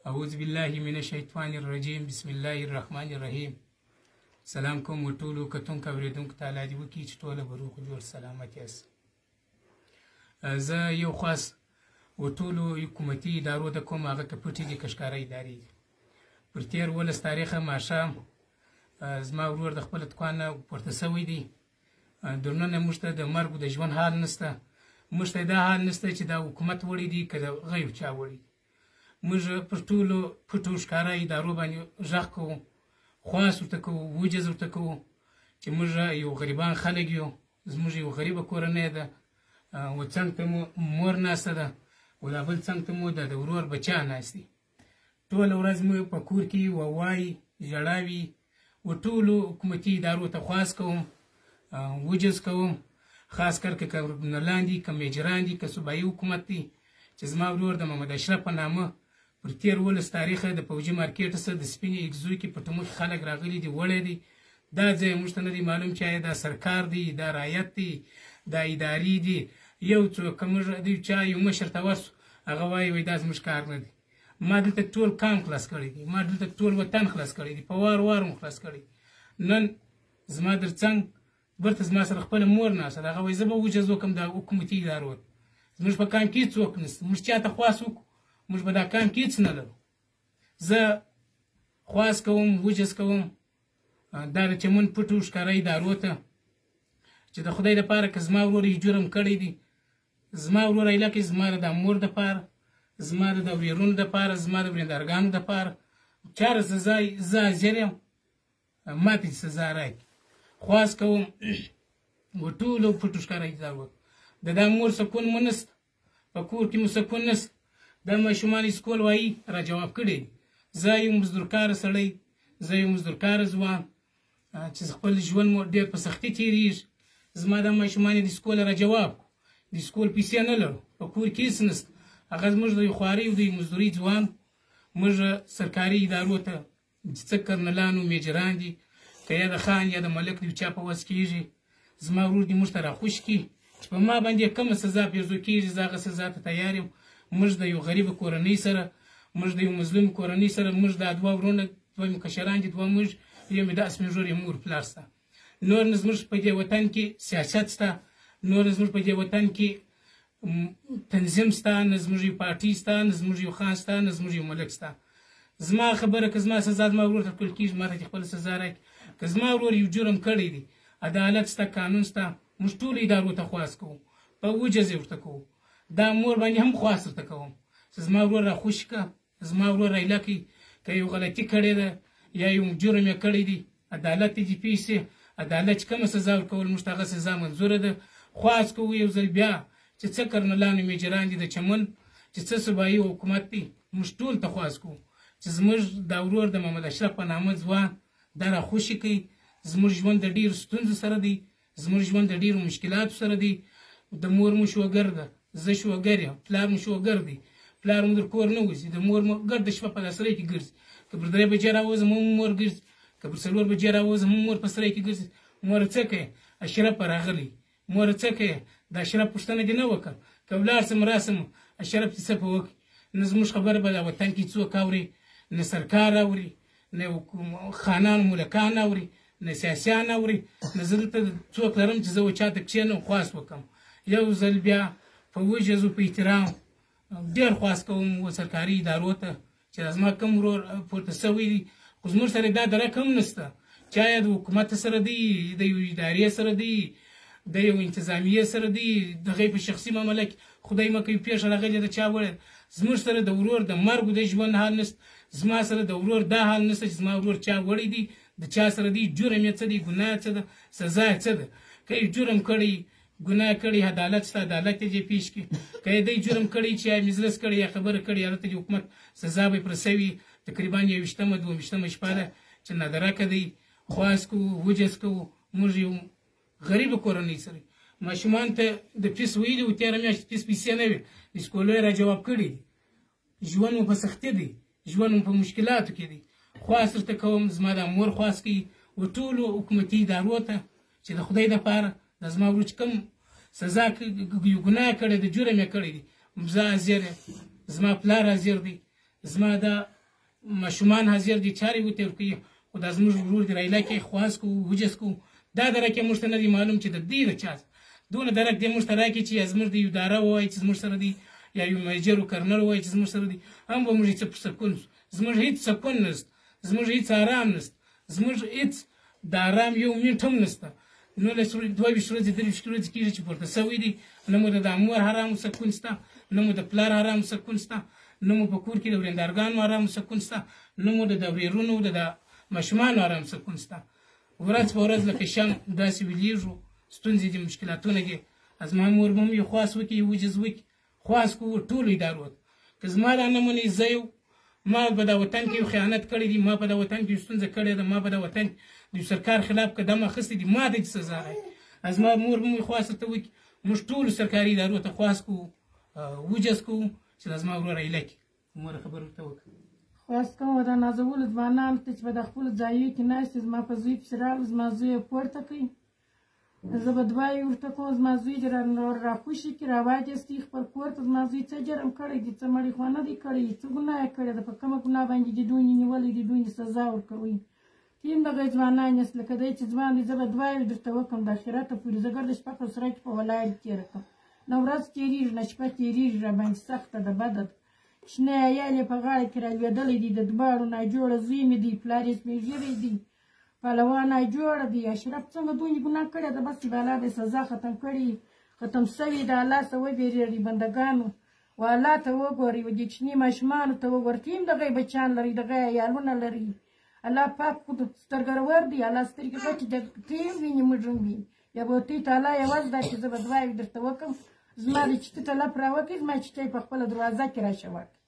اعوذ بالله من الشیطان الرجیم، بسم الله الرحمن الرحیم. سلام کوم و ټولو کتونکو اورېدونکو ته، الله دې وکړي چې ټوله به روغ جوړ سلامت یاست. زه یو خواست و ټولو حکومتي ادارو ته کوم، هغه که پټې دي که ښکاره ادارې دي. پر تېر 17 تاریخه ماښام زما ورور د خپل دکان نه پورته سوی دی. درننه موږ ته د مرګ د ژوند حال نشته، موږ ته دا حال نشته چې دا حکومت وړي دي که د غیر چا وړي دي. موږ پر ټولو پټو ښکاره ادارو باندې غږ کوو، خواست ورته کوو، وجز ورته کوو چې موږ یو غریبان خلک یو، زموږ یو غریبه کورنۍ ده، و څنګ ته مو مور ناسته ده و دا بل څنګ ته مو د ورور بچیان ناست دي. ټوله ورځ مو په کور کې ووایي ژړاوي. و ټولو حکومتي ادارو ته خواست کوم، وجز کوم، خاص کر که کرنلان دي، که میجران دي، که صوبایي حکومت دی، چې زما ورور د محمد اشرف په نامه پر تېر 17 تاریخه د پوجي مارکیټ څخه د سپینې اګزو کې په ټمو کې خلک راغلي دي، وړی دی. دا ځای موږ ته نه دی معلوم چې آیا دا سرکار دی، دا رعیت دی، دا ادارې دي. یو څوک که موږ د چا یو مشر ته ورسو، هغه وایي وایي دا زموږ کار نه دی. ما دلته ټول کام خلاص کړی دی، ما دلته ټول وطن خلاص کړی دی، په وار وار مو خلاص کړی. نن زما در څنګ بیرته زما سره خپله مور ناسته ده، هغه وایي زه به وجز وکړم د حکومتي ادارو. زموږ په کام کې هېڅوک نشته، موږ چا ته خواست وکړو، موږ به دا کام کې هېڅ نه لرو. زه خواست کوم، وجز کوم دا د چمن پټو ښکاره ادارو ته چې د خدای دپاره که زما ورور یې جرم کړی دی، زما ورور ایله کوي، زما د مور دپاره، زما د ورېرونو دپاره، زما د ورېندارګانو دپاره چاره سزا زه حاضر یم، ما ته سزا راکړي. خواست کوم و ټولو پټو ښکاره ادارو د دا مور سکون مو نشته، په کور کې مو سکون نشته. دا ماشومان سکول وایي را جواب کړي دي. زه یو مزدورکاره سړی، زه یو مزدورکاره ځوان چې خپل ژوند مو ډېر په سختي تېرېږي. زما دا ماشومان یې د سکوله را جواب کړو، د سکول پیسې نه لرو، په کور کې هېڅ نشته. هغه زموږ د خوارۍ او د مزدورۍ ځوان. موږ سرکاري ادارو ته چې څه کرنلانو میجران دي، که یا د خان یا د ملک د چا په وس کېږي، زما ورور دې موږ ته راخوشي کړي چې په ما باندې کومه سزا پیرزو کېږي، زه هغه سزا ته تیار یم. موږ د یو غریب کورنۍ سره، موږ د یو مظلوم کورنۍ سره، موږ دا دوه وروڼه، دوه مې کشران دي، دوه موږ، یو مې داسې مې ورور یې مور پلار شته. نور نه زموږ په دې وطن کې سیاست شته، نور نه زموږ په دې وطن کې تنظیم شته، نه زموږ یو پارټي شته، نه زموږ یو خان شته، نه زموږ یو ملک شته. زما خبره که زما سزا زما ورور ته ورکول کېږي، ما ته دې خپله سزا راکړي. که زما ورور یو جرم کړی دی، عدالت شته، قانون شته، موږ ټولو ادارو ته خواست کوو، په وجز یې ورته کوو. دا مور باندې هم خواست ورته کوم چې زما ورور راخوشي کړه، زما ورور رایله کړي. که یو غلطي کړې ده یا یو جرم یې کړی دی، عدالت ته دې پېښ شي. عدالت چې کومه سزا ورکول موږ ته هغه سزا منظوره ده. خواست کوو یو ځل بیا چې څه کرنلانو میجران دي د چمن، چې څه صوبایي حکومت دی، موږ ټول ته خواست کوو چې زموږ دا ورور د محمد اشرف په نامه ځوان دا راخوشي کړي. زموږ ژوند د ډېرو ستونزو سره دی، زموږ ژوند د ډېرو مشکلاتو سره دی. د مور مو شوګر ده، زه شوګر یم، پلار مو شوګر دی، پلار مو در کور نه وځي، د مور مو ګرده شپه په سرای کې ګرځي. که پر 3 بجې راوځم هم مور ګرځي، که پر 4 بجې راوځم هم مور په سرای کې ګرځي. مور څه کوې؟ اشرف راغلی. مور څه کوې؟ د اشرف پوښتنه دې نه وکړه. که ولاړ سم راسم اشرف دې څه په وکړي؟ نه زموږ خبره به دا وطن کې څوک اوري، نه سرکار اوري، نه خانان ملکان اوري، نه سیاسیان اوري، نه زه دلته څوک لرم چې زه و چا ته کښېنم خواست وکړم. یو ځل بیا په وجز او په احترام ډېر خواست کوم و سرکاري ادارو ته چې زما کوم ورور پورته سوی دی، خو زموږ سره دا درک هم نشته چې آیا د حکومت سره دی، د یو ادارې سره دی، د یو انتظامیې سره دی، د هغې په شخصي معامله کې خدای مه کوي پېښه راغلې ده چا وړی. زموږ سره د ورور د مرګ د ژوند حال نشته، زما سره د ورور دا حال نشته چې زما ورور چا وړی دی، د چا سره دی، جرم یې څه دی، ګناه یې څه ده، سزا یې څه ده. که یې جرم کړی، ګناه کړی، عدالت شته، عدالت یې پېښ کړي. که یې دی جرم کړی چې یا مجلس کړی یا خبره کړې، هغه ته د حکومت سزا به یې پرې سوي. تقریبا 21مه 22مه شپه ده چې نادرکه دی. خواست کوو، وجز کوو. موږ یو غریبه کورنۍ سره ماشومان ته د فیس ویلي وو، تېره میاشت فیس پیسې نه وې، د سکولو یې را جواب کړي دي. ژوند مو په سختي دی، ژوند مو په مشکلاتو کې دی. خواست ورته کوم، زما دا مور خواست کوي و ټولو حکومتي ادارو ته چې د خدای دپاره د زما ورور چې کوم سزا یو ګناه کړې ده، جرم یې کړی دی، زه حاضر یم، زما پلار حاضر دی، زما دا ماشومان حاضر دي، چارې ورته ورکوي، خو دا زموږ ورور دې رایله کې خواست کوو، وجز کوو. دا درک یې موږ ته نه دی معلوم چې د دې د چا دونه درک دې موږ ته راکړي چې یا زموږ د یو اداره ووایي چې زموږ سره دی، یا یو میجر و کرنل ووایي چې زموږ سره دی، هم به موږ څه په سکون سو. زموږ هېڅ سکون نشته، زموږ هېڅ ارام نشته، زموږ هېڅ د ارام یو منټ هم نشته. 19 ورځې، 22 ورځې، 23 ورځې کېږي چې پورته سوی دی. نه مو د مور حرام سکون شته، نه مو د پلار حرام سکون شته، نه مو په کور کې د ورېندارګانو ارام سکون شته، نه مو د ورېرونو د ماشومانو ارام سکون شته. ورځ په ورځ لکه شم داسې ویلېږو، ستونزې دي، مشکلاتونه دي. زما مور به هم یو خواست وکړي، یو وجز وکړي، خواست کوو ټولو ادارو ته. که زما دا نه مني، زه یو ما په دا وطن کې یو خیانت کړی دی، ما په دا وطن کې یو ستونزه کړې ده، ما په دا وطن د یو سرکار خلاف قدم اخیستی دی، ما ته دې سزا راکړي. زما مور به مو خواست ورته وکړي. موږ ټولو سرکاري ادارو ته خواست کوو، وجز کوو چې دا زما ورور ایله کړي. مور خبر ورته وکړه. خواست کوم د نازولو ځوانانو ته چې په د خپلو ځایو کې ناست دي، زما په زوی پسې راغلو، زما زوی یې پورته کړي، زه به دعا یې ورته کوم، زما زوی دې راخوشي کړي، راواخیستي خپل کور ته. زما زوی څه جرم کړی دی؟ څه مړی خو نه دی کړی، څه ګناه یې کړې ده؟ په کومه ګناه باندې دې دونې نیولی دی، دونې سزا ورکوي. تیم دغه ځوانان یاست، لکه دی چې ځوان دی، زه به دعا یې درته وکړم د اخرته پورې. زه ګرده شپه په سره کې په ولاړ تېره کړم، نه ورځ تېرېږي نه شپه تېرېږي، راباندې سخته ده، بده ده. شنه عیال یې په غاړه کې رالوېدلی دی، د دواړو ناجوړه زوی مې دی، پلار یې سپین ږیری دی، پهلوان ناجوړه دی. اشرف څنګه دونې ګناه کړې ده؟ بس چې به الله دې سزا ختم کړي، ختم سوي ده. الله څه وبېرېږئ بندګانو، و الله ته وګورئ، و دې کوچني ماشومانو ته وګورئ. تیم دغه بچیان لري، دغه عیالونه لري. الله پاک خو سترګور دی، الله سترګې غټې دي، تیم ویني، موږ هم ویني. یا به تی ته الله یوازې دا چې زه به دعا درته وکړم، زما د چیتي ته لپ راوکړي، زما چیتی په خپله دروازه کې راشه وکړي.